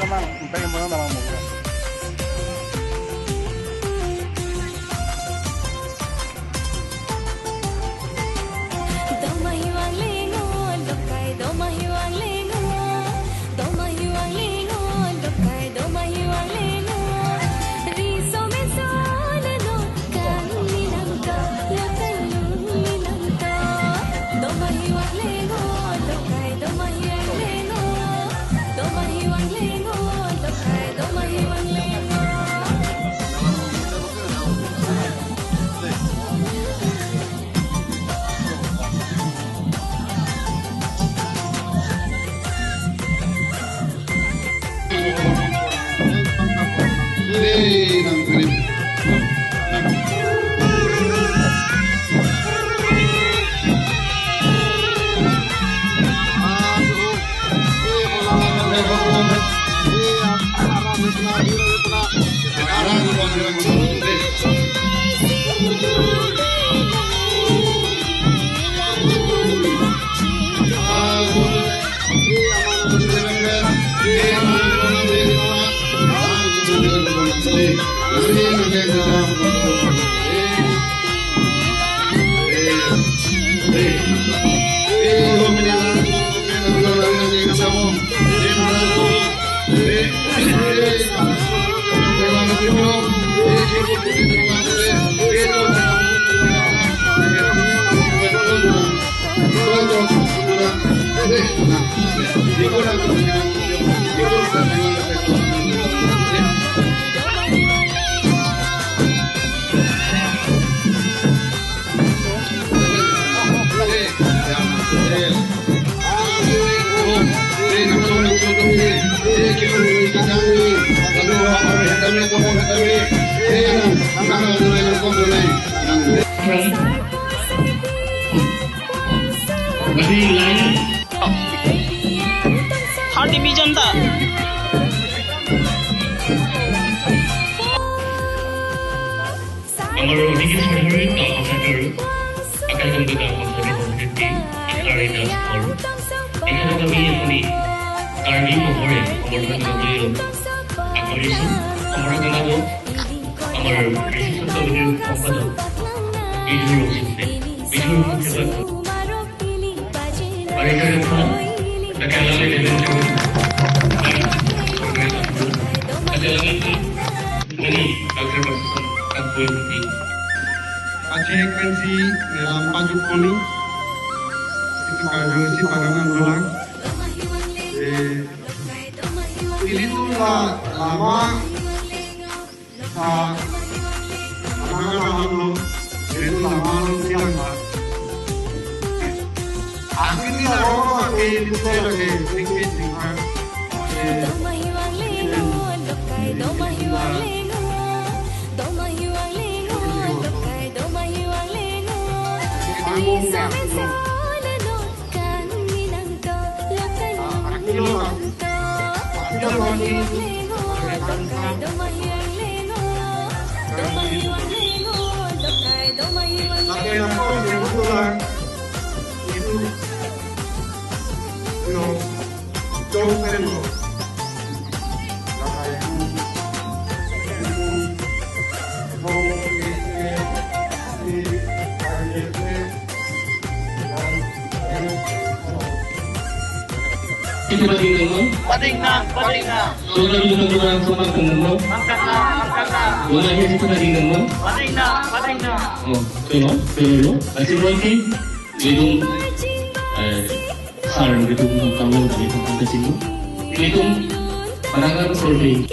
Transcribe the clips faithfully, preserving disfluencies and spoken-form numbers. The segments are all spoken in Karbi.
Damang, impact yang mana damang mungkin. Third division ta. Amar odiki sarhari ta asakar, akai jam beda asakar bahut di, ikari das kor. Ikari kami apni, Karbi mohore, amar thani kami lo. Akari su, amar kami lo, amar risi sa kami lo, amar lo. Idu lo sisi, idu lo sisi. Pache pensi, eh, pajok koni. Itu kaju si parangan dolang. Eh, ilitum la lama. Ah, amangan alam lo, itu lama lo siang, Pak. Akhirnya orang pakai itu saya lagi sedikit, Pak. Eh, Iti pading nang, pading nang, pading nang. Soda dulu nang, soda nang. Angkat nang, angkat nang. Wala ke iti pading nang. Pading nang, pading nang. Oh, tulo, tulo. Asin roti, ilitum, eh, sar, ilitum, kamu, ilitum, kasih, ilitum, panangan, solving.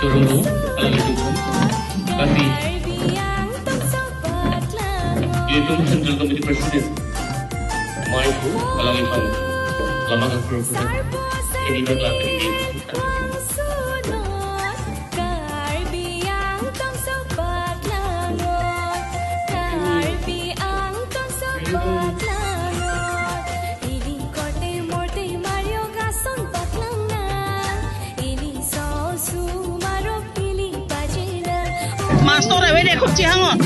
Romo, alanglitum aphan. Lasi, ilitum Central Committee President, Maipu, alangliphan lama kakur kuda. Ini bakla ini. Master ave de, khupchi hangon.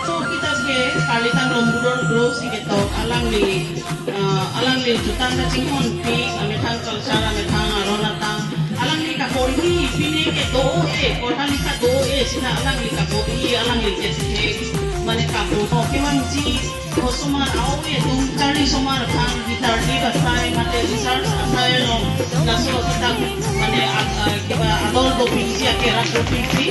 So, kita ke Karlitang Rongbudur Bro si ketok alangli, eh, alangli jutang kachinghonpi, amethang culture, amethang aron atang, alangli kaporhi, pine kedo-e, porhalika do-e, sita alangli kaporhi, alangli kethe, mane kapo, oke, vangji, osomar, awi atum, charli osomar aphan, guitar di basai, mate research asai along, laso kita, mane, ah, ah, kiba ador dopik si, akerak dopik si.